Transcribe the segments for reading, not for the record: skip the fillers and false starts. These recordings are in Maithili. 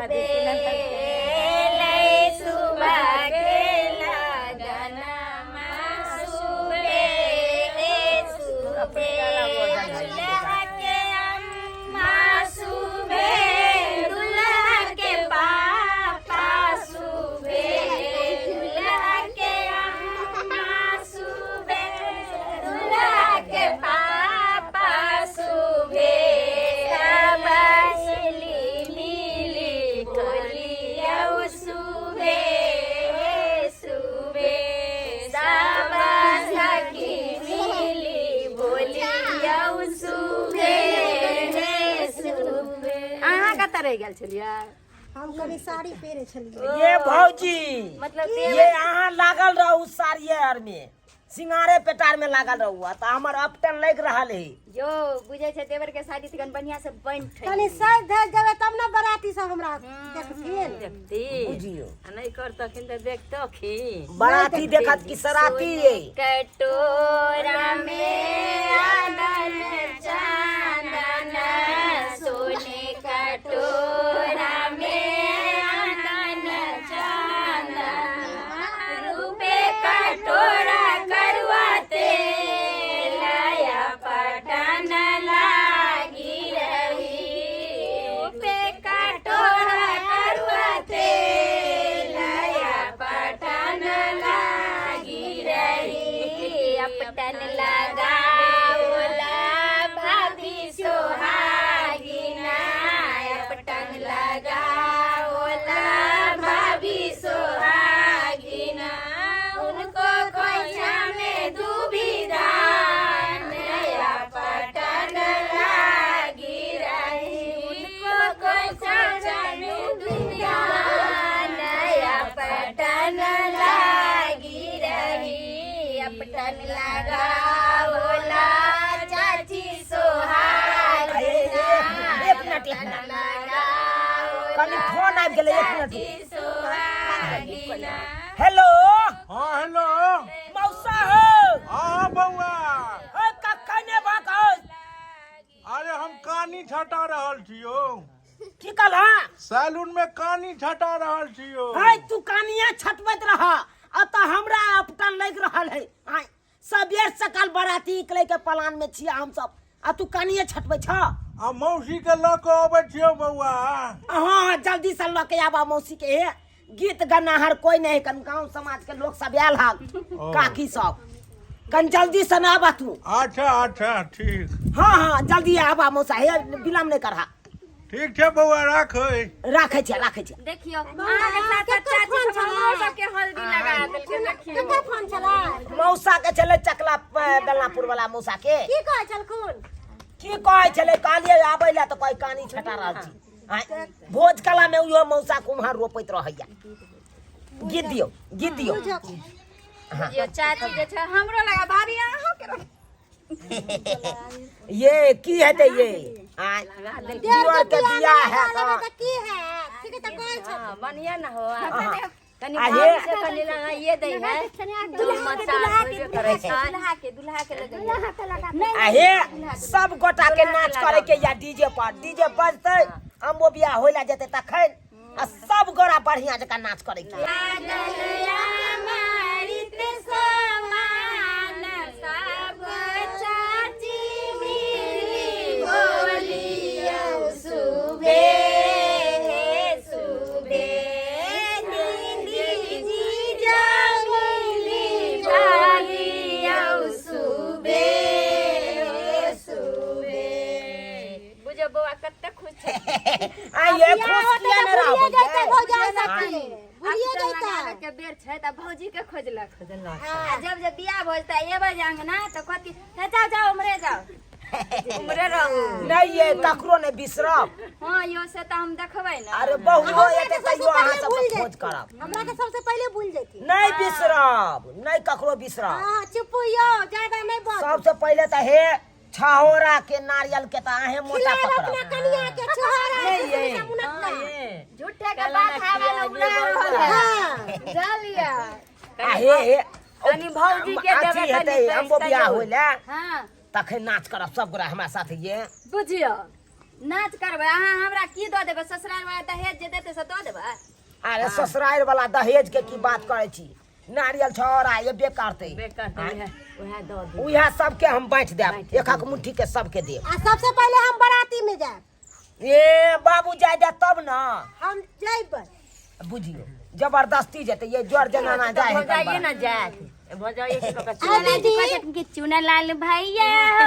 सुबे लै सुबह के लगनमा सुबे सुबे दुल्हा के अम्मा सुबे दुल्हा के पापा सुबे दुल्हा के अम्मा सुबे दुल्हा के पापा सुबे सब सहेली मिली बोलियौ सुबे सुबे सब सखी मिली बोलियौ सुबे सुबे। अहाँ कतऽ रहि गेल छलियै? हम कनि साड़ी पहिरे छलियै। ये भौजी, मतलब ये अहाँ लागल रहू साड़िये आर में, सिंगारे पेटार में लागल रहू, आ तऽ हमर अपटन लागि रहल है। यो बुझै छै देवर के शादी तखन बढ़िया से बनि ठनि। कनि साज धज देबै तब ने बराती सब हमरा देखथिन। देखती। बुझियौ। आ नहि करतखिन तऽ देखतखिन। बराती देखत कि सराती ये? कटोरा में आनन चानन, सोने कटोरा में आनन चानन, रूपे कटोरा करुआ तेल, आया पटन लागी रही, रूपे कटोरा करुआ तेल, आया पटन लागी रही, अपटन लगावला भाभी सोहागिना, अपटन लगावला भाभी सोहागिना, उनको खोइछा में दुबी दान, नया पटन लागी रही, उनको खोइछा में दुबी दान, नया पटन लागी रही, अपटन लगावला चाची सोहागिना। एक मिनट, एक मिनट, कनि फोन आबि गेलै, एक मिनट। चाची सोहागिना। हेलो। हाँ, हेलो। मौसा हो? हाँ बौआ। ओ कखने भाग हो? अरे, हम कानी छटा रहल छियौ। की कहला? सैलून में कानी छटा रहल छियौ। है, तू कानिया छटबैत रह, अतः हमरा अपटन लागि रहल है। आय सबेर सकाल बराती निकले के प्लान में छियै हम सब, आ तू कानिये छटबै छ। आ मौसी के लऽ कऽ अबै छियौ बौआ। हाँ, जल्दी से लऽ के आबा मौसी के। हे, गीत गनाहर कोई नहीं, कन गांव समाज के लोग सब आयल हन, काकी सब, कन जल्दी से ना आबा तू। अच्छा अच्छा, ठीक। हाँ हाँ, जल्दी आबा मौसा, हे विलम्ब नहीं करहा। ठीक छै बौआ, राखै। राखै छियै, राखै छियै। देखियौ, अहाँके साथ साथ चाची सब हमरो सबके हल्दी लगा देलकै, देखियौ। केकर फोन छलै? मौसा के छलै, चकला बेलनापुर वाला मौसा के। की कहै छलखुन? की कहै छलै, कहलियै आबै लए तऽ कहै कानी छटा रहल छी। आँय, भोज कला में उहो मौसा कुम्हार रोपैत रहैया। गीत दियौ, गीत दियौ। बुझियौ, चाची जे छै हमरो लगा, भाभी अहाँ के ये की हेतै ये? आँय, दियर के बियाह है लेबै तऽ की है? ठीक है, तऽ कहै छथिन। हाँ, बढ़िया न हो। कनि आ हे- भाभी से कनि लगाइए दै है तो मसाज होबे करै छै। दुल्हा के, दुल्हा के लगैया। आ हे, सब गोटा के नाच करे के या डीजे पर, डीजे बजतै, अम्बो बियाह होय ला जेतै तखन, आ सब गोरा बढ़िया जकाँ नाच करे के। अमृत समान सब चाची मिली बोलियौ सुबे सुबे, दीदी जीजा मिली बोलियौ सुबे सुबे। बुझो बौआ, कते खुश छै। आ ये खुश किया ने रहबै? जैते ये? भौजाई सबके भुलिए अब तऽ जैते। लगाबे के बेर छै तऽ भौजी के खोजलक, आ जब जब बियाह भऽ जेतै, एबै जे अंगना तऽ कहती, हे जाओ जाओ, उमरे जाओ, उमरे रहू। नहीं ये, ककरो नहीं बिसरब। हाँ यो, से तऽ हम देखबै ने। अरे बहु हो हमरा एते के सबसे तैयो अहाँ पहिले सबके भूल खोज जैती। करब। हमरा के सबसे पहिले भूल जैती। नहीं बिसरब, नहीं ककरो बिसरब। हाँ, चुप यो, ज्यादा नहीं बात। सबसे पहिले तऽ हे छहोरा के नारियल के तऽ अहें मोटा खिलाएब पकड़ब। अपना कनिया के छोहरा नहीं के ये। मुनक्का। झूठे के बात हवा में उड़ा रहल है। हाँ। जा लिया। आ हे हे, कनि भौजी के अथी देबै, हेतै कनि अम्बो पैसा बियाह यौ। होइले हाँ। तखन नाच करब सब गोरा हमरा साथे ये। बुझियो। नाच करबै अहाँ हमरा की दऽ देबै ससुराल वाला दहेज जे देतै से दऽ देबै अरे ससुराल वाला दहेज के की बात करै छी नारियल छौड़ा एबे करतै बेकार तऽ उएह उएह दऽ दू उएह सबके हम बाँटि देब एकक मुट्ठी के सबके देब आ सबसे पहिले हम बराती में जायब ए बाबू जाय दे तब ना हम जैबै बुझियो जबरदस्ती जेतै ये जर जनाना जाय है भौजाइए ना जायत भौजाइए के कका आ दीदी कि चुनलाल भैया हो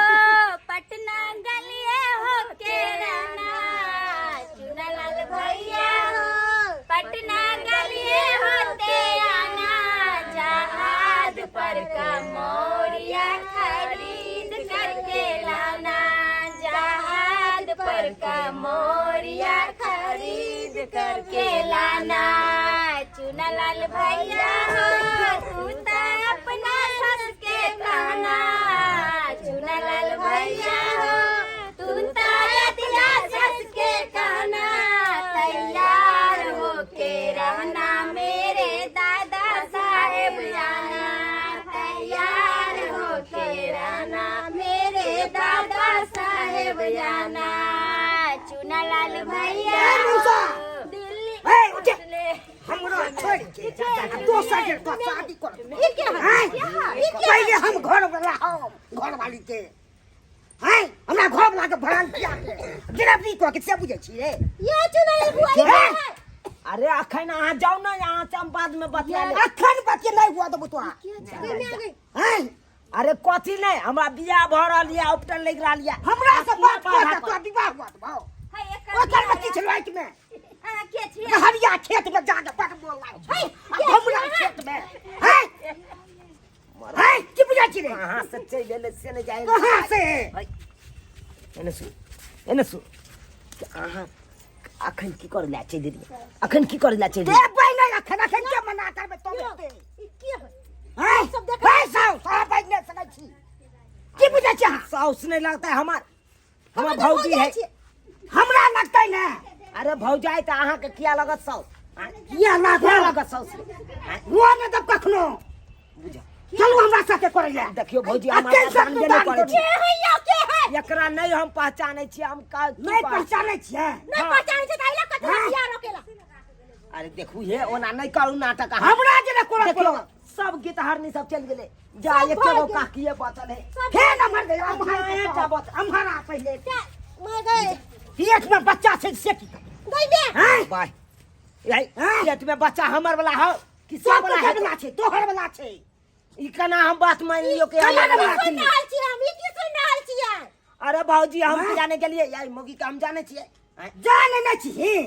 पटना गलिए हो के राना चुनलाल भैया हो पटना गलिए होते आना जहाज पर का मोरिया खरीद करके लाना जहाज पर का मोरिया खरीद करके लाना चुनलाल भैया हो तू त अपना सस के कहना चुनलाल भैया हो तू त अपना सस के कहना तैयार होके रहना मेरे दादा साहेब जाना तैयार होके रहना मेरे दादा साहेब जाना चुनालाल भैया दिल्ली ए, उठे। हमरा छोड़ के दोसर के तो शादी कर पहले हम घर वाला हम घर वाली के हैं हमरा घर वाला के भरान किया के गिरफ्तारी कऽ के से बुझै छी रे ये चुनल बुआ हैं? अरे अखन अहाँ जाउ ने यहाँ से हम बाद में बतिया लेब। अखन बतिया नहीं हुआ देबो तोरा हैं अरे कथी नहीं हमरा बियाह भऽ रहल यऽ उपटन लागि रहल यऽ हमरा से बात पढ़ा कर तोरा विवाह हुआ देबो है एकर ओकर में किछु राति में अहाँ के छियै हरिया खेत में जाके बड़ बोल लागै छै आ हमरा खेत में हैं हैं की बुझै छी रे कहाँ से चलि एलै से नहि जाय कहाँ से एने सुन एने सुन अहाँ अखन की करै लए चलि एलियै अखन की करै लए चलि एलियै? देबै नहि अखन अखन के मना करबै तो देतै की है हैं सब देख- है साउस अहाँ बाजि नहि सकै छी की बुझै छी अहाँ साउस नहि लगतै हमर हमर हम तऽ भौजी है भौजाइ छियै। हमरा लगतै ने अरे भौजाइ तऽ अहाँके किया लगत साउस आँय? किया किया लागत लगत साउस हुआ नहि तब कखनो बुझ चलू हमरा साथे करै लए देखियौ भौजी आ हम कैंसर जानबे नहि करै छी के है यो के है एकरा नहि हम पहचानै छी हम का की नहि पहचान- पहचानै छियै नहीं पहचानै छै त अइला कथी हाँ। बियाह रोकेला अरे देखू हे ओना नहि करू नाटक अहाँ। हमरा जेना कोरा देखियौ कोरा सब गीत हरनी सब चलि गेलै जा सब एके भऽ गो गेल। काकिए बचल है हे नमर दे टा बचल। अम्हारा पहिले मैं गए पेट में बच्चा छै से की गई बे हैं बाय यही हाँ? पेट में बच्चा हमर वाला हो कि सब सब वाला है वाला छै तोहर वाला छै ई केना हम बात मान लियो के केना हमर ने वाला बात? सुन रहल छियै हम ई की सुन रहल छियै अरे भौजी हम की जाने गेलिए यही मोगी के हम जाने छियै आँय, जाने नहि छी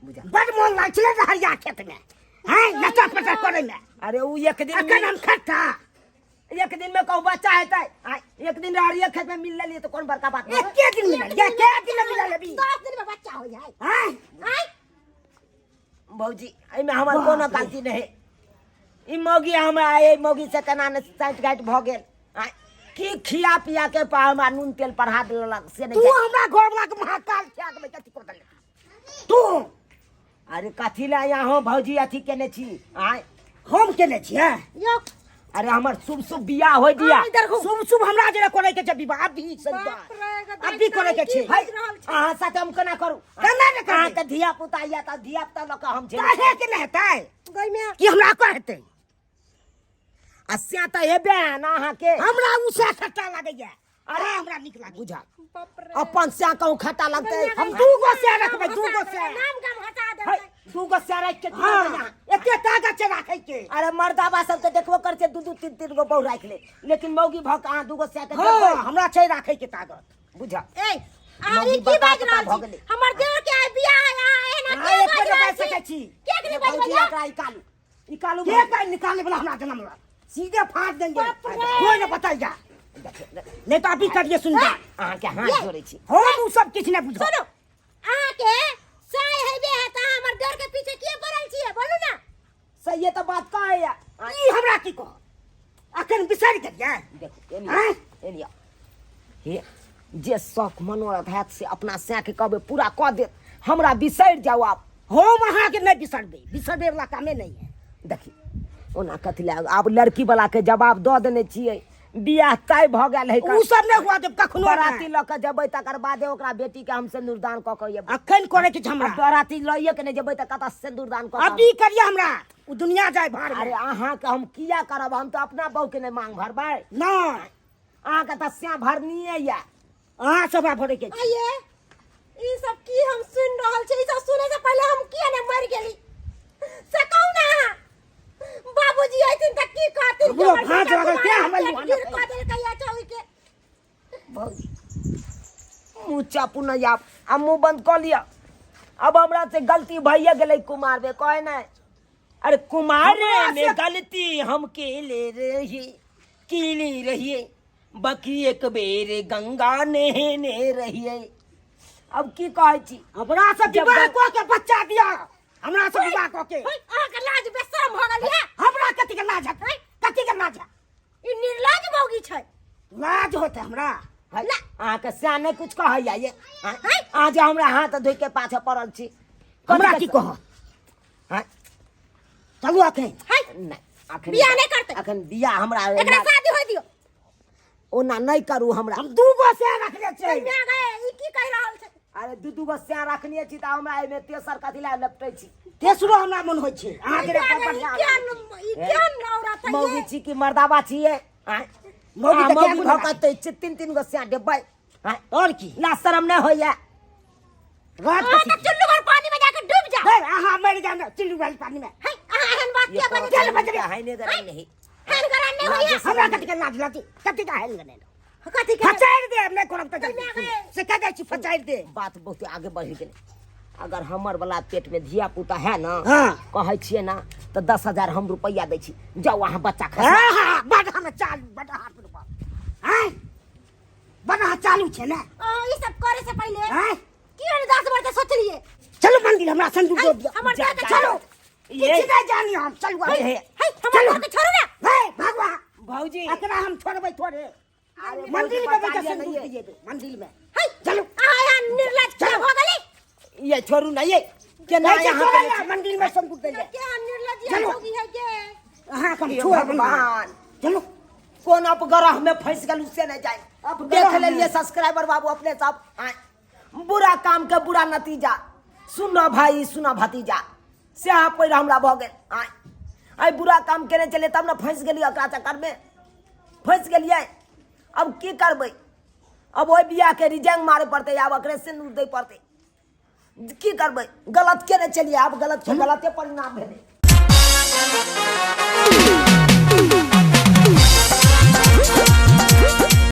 बुझा बड मोन लागै छलै रहरिया खेत में हैं नचा पचा करै में अरे उ एक दिन अखन हम खट्टा एक दिन में कहूँ बच्चा हेतै आँय, एक दिन रहरिया खेत में मिल लेलिए तो कौन बड़का बात है एके दिन मिलल एके दिन मिलल अभी 10 दिन में बच्चा हो जाए हैं आय भौजी एहिमे हमर कोनो गलती नहि ई मौगी हमरा एहि मौगी से केना ने साँठि गाँठि भऽ गेल आँय, की खिया पिया के पा हमरा नून तेल पढ़ा देलक से तू नहि हमरा घर वाला के महाकाल खिया के कथी कर देले तू अरे कथी लए यहाँ भौजी अथी केने छी आँय हम केने छियै यो अरे हमर शुभ शुभ बियाह होय दिया हाँ, इधर घूम। शुभ शुभ हमरा जेना करे के छै विवाह अभी से बाप रे, गदाइ अभी करे के छै की बाजि रहल छै? अहाँ साथे हम केना करू केना ने करबै? अहाँके धिया पुता यऽ तऽ धिया पुता लऽ कऽ हम काहे के नहि हेतै गई में कि हमरा कहतै आ से तऽ हेबे ने अहाँके हमरा उ से खट्टा लागैया अरे हमरा नीक लागै बुझा बाप रे अपन से कहूँ खट्टा लगतै हम दू गो से रखबै दू गो से नाम गाम हटा है, देबै दू गो से राखि के की हाँ करबै अहाँ? एते ताकत छै राखै के अरे मर्दाबा सब तऽ देखबो करै छै दू दू तीन तीन गो बहु राखि ले लेकिन मौगी भऽ कऽ अहाँ दू गो से के हाँ देखबै हमरा छै राखै के ताकत बुझा ए अहाँ मौगी ई की बता बाजि कता रहल भऽ छी गेलै। हमर देवर के आइ बियाह है अहाँ एना अहाँ के एक बाजि बेर रहल बाजि सकै छी के के भौजी बाजि एकरा निकालू निकालू के कहीं निकालने वाला हमरा जन्म ला सीधे फाड़ देंगे बाप रे। कोई न बताएगा नहीं तो अभी करिए सुन जा अहाँके हाथ जोड़ै छी हम उ सब किछु नहीं बुझो सुनू अहाँ के साय हेबे है त अहाँ हमर देवर के पीछे किए पड़ल छियै बोलू ना सही तऽ बात कहैया ई हमरा की कह अखन बिसरि गेलियै देखू एनी आँय? एनी आउ। हे जे शौक मनोरथ हैत से अपना सैके कहबै पूरा कऽ देत हमरा बिसरि जाउ आब हम अहाँके नहि बिसरबै बिसरबै वाला कामे नहि है देखी ओना कथी लए आब लड़की वाला के जवाब दऽ देने छियै बियाह तय भऽ गेल है। उ सब नहि हुआ देब कखनो। बराती लऽ के जेबै तकर बादे ओकरा बेटी के हम सिन्दूरदान कऽ के अयबै। अखन करे के छै हमरा। आ बराती लइए के नहि जेबै तऽ कतऽ सिन्दूरदान कऽ के अभी करिए हमरा, उ दुनिया जाय भाड़ में। अरे अहाँके हम किया करब? हम तऽ अपना बहू के नहि मांग भरबै। नहि। अहाँके तऽ स्याह भरनीये यऽ। अहाँ सब भरे के छै। आइए ई सब की हम सुन रहल छी? ई सब सुने से पहले हम किया ने मर गेली से कहू ना अहाँ। बाबूजी अइथिन त की कहथिन कि हमरो हमर भाँज बेटा लागल, तें कुमार हमर पेट मुँह गिर नहि कऽ देलकै या चौकी के। भौजी, मुँह चापू नहि आब, आ मुँह बंद कऽ लिअ। अब हमरा से गलती भइए गेलै कुमार बे कहे नहि। अरे कुमारे हमरा में से- गलती हम केले रही, केले रहिए, बाकी एक बेर गंगा नहेने रहिए। अब की कहै छी? हमरा से जब विवाह कऽ के बच्चा दिया, हमरा से विवाह कऽ के। होय, अहाँके लाज बेशरम भऽ गेल ये। हमरा कथी के लाज हत? कथी के लाज हत? ई निर्लज मौगी छै। लाज होते हमरा? है, अहाँके सएह नहि कुछ कहैया ये। अहाँ जे हमरा हाथ धोइ के पाछे पड़ल छी। हमरा की कह? हैं? चलू अखन। है। नहि, अखन बियाह नहि करतै। अखन बियाह हमरा एकरा शादी होय दियौ। ओना नहि करू हमरा। हम दू गो से रखने छै। माय गए, ई की कहि रहल छै? अरे दू दू गो सएह रखने छी तऽ हमरा एहिमे तेसर कथी लए लपटै छी? तेसरो हमरा मन होइ छै अहाँ के। माय गए, ई केहन, ई केहन औरत है? मौगी ये? छी कि मर्दाबा छियै? आँय? मौगी अहाँ तऽ मौगी कए गो भऽ कऽ तऽ तीन तीन गो सएह देबै? आँय? और की लाज शरम नहि होइया? रात अहाँ कथी तऽ चुल्लू भर पानी में जाके डूब जाओ। हे, अहाँ मरि जाओ ने चुल्लू वाली पानी में। है, अहाँ एहन बात ये किया बजै चल छी? बजबै। है ने गरम नहीं। एहन गरम नहि होइया। हमरा कथी के लाज लगती? कथी के हेल गने? कथी के? फचारि दे, नहि करब तऽ माय गए। से कह दै छी, फचारि दे। बात बहुत आगे बढ़ि गेलै। अगर हमर वाला पेट में धिया पुता है ना, हाँ। कहै छियै ना तऽ 10,000 हम रुपैआ दै छी, जाउ अहाँ बच्चा खसा। हाँ हाँ, बड हम चालू, बड हाथ रुपा हैं, बड हाथ चालू छै ने। अहाँ ई सब करे से पहिले हैं किया ने 10 बार तऽ सोचलिए? चलू मंदिर, हमरा संदूक दे दिअ। हमर जा, देह के जा। छोड़ू। ये किछु नहि जानी हम, चलू हे, हे। है, हमर चलू। देह के छोड़ू ना। हे भगवा। भौजी, एकरा हम छोड़बै थोड़े? अरे मंदिर में भौजी, बैठा बता संदूक दिअ दिएबै मंदिर में। है, चलू। अहाँ एहन निर्लज किया भऽ गेली? ये छोड़ू ना, ये केना नहि छै यहाँ छोड़ै केने ला, मंदिर में संदूक दै ले। केहन निर्लज चलू। मौगी है के? अहाँ के हम हे छोड़ब नहि। भगवान। चलू। कोन अपग्रह में फंस गेलू से नहीं जाए। अपग्रह देख में। लेलिए सब्सक्राइबर बाबू अपने सब। आँय, बुरा काम के बुरा नतीजा। सुन भाई, सुन भतीजा, सएह पैर हमरा भऽ गेल। आँय, आइ बुरा काम केने चलिए तब ने फंसि गेलियै, ओकरा चक्करमे फंसि गेलियै। अब की करबै? अब ओहि बियाहके रिजेंग मारे पड़तै, आब ओकरे सिन्दूर दै पड़तै। की करबै? गलत केने चलिए, आब गलत के गलते परिणाम भेलै।